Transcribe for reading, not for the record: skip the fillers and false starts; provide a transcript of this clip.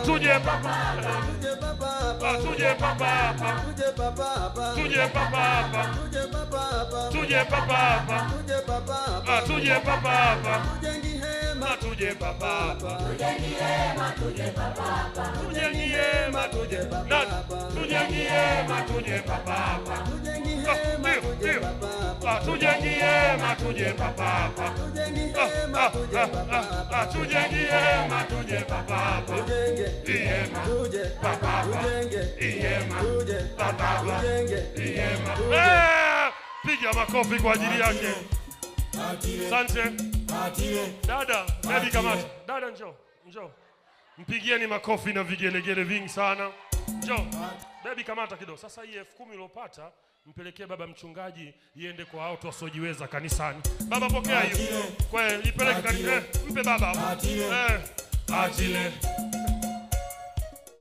Tuje papa hapa. Tuje papa hapa. Tuje papa hapa. Tuje papa hapa. Tuje papa hapa. Tuje papa hapa. Tuje papa hapa. Tuje papa hapa. Tuje papa hapa. Tujengi hema. Tuje papa hapa. Tujengi hema tuje. Papa hapa. Tujengi hema tuje papa hapa. Tujengi hema Ndio, tuje ndio. papa hapa. Tujengi hema tuje papa hapa. Tujengi hema tuje papa hapa. Tujengi hema tuje papa hapa. Tujenge. Hema. Tuje. Papa hapa. Tujenge. Hema. Tuje. Papa hapa. Tujenge. Hema. Tuje. Piga makofi kwa ajili yake. Asante. Dada, baby kamata. Dada njoo, njoo. Mpigieni makofi na vigelegele vingi sana. Njoo. Baby kamata kidogo. Sasa hii 10,000 uliopata mpelekee baba mchungaji iende kwa watu wasiojiweza kanisani. Baba pokea hiyo. Kwa ipeleke kanisa. Mpe baba hapo. Atile.